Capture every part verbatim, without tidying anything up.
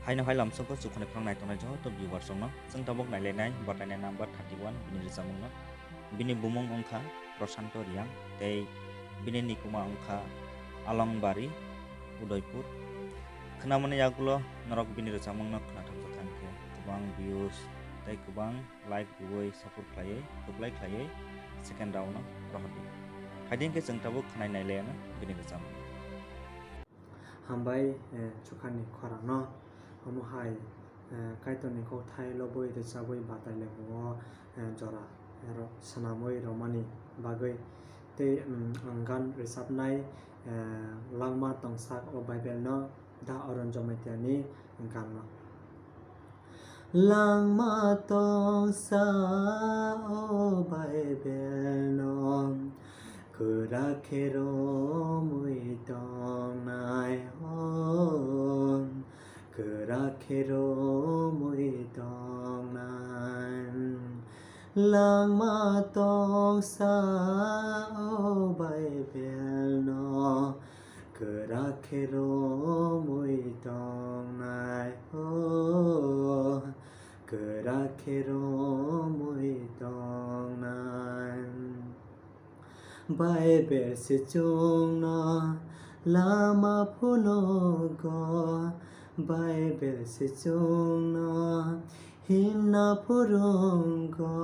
Haino hai lamsoko chukhoni phrang naitongnai joto viewers rokno chwng tabuk nailainai batainai number thirty one bini rwchapmungno. Bini bumung wngkha Prashanto Riang tei bini nikuma wngkha Alongbari, Udaipur. Khwnamani yagulo norok bini rwchapmungno khwnathokjak kha hwnkhe kwbang views tei kwbang like rwui support khlaiwi, kwplai khlaiwi second round no rohordi. Haidi hwnkhe chwng tabuk khwnai nailaiyano bini rwchapmung. Hambai, eh, chukhani khorangno. Omo hai, eh, Kaitorni kokthai lobwi rwchabwi batai laimungo, eh, jora, eh, ro-, swnamwi romani bagwi. Tei, mm, ang gan rwchapnai, eh, langma tongsak o Bible no da Arun Jamatia ni gan no. Langma tongsa o Bible no kwrak khe romwi tongnai o, kwrak khe romwi tongnai. Langma tongsa o Bible no kwrak khe romwi tongnai o, kwrak khe romwi tongnai. Bible se chwngno lama phunukgo, Bible se chwngno himna phwrwnggo,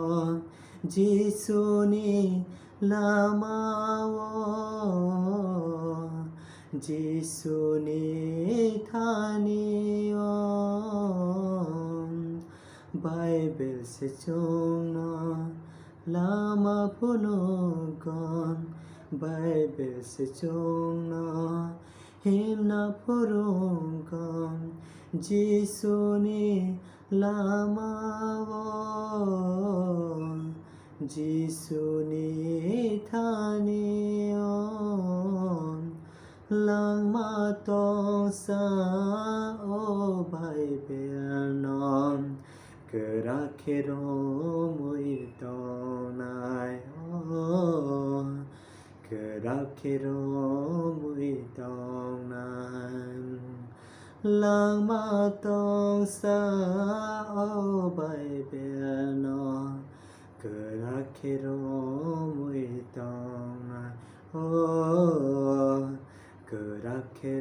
Jisuni lamao, Jisuni thanio. Bible se chwngno lama phunukgo, Bible se chwngno himna phwrwnggo, Jisuni lamao, Jisuni thanio. Langma tongsa o Bible no kwrak khe romwi tongnai o, kwrak khe romwi tongnai. Langma tongsa o Bible no kwrak khe romwi tongnai o, kwrak khe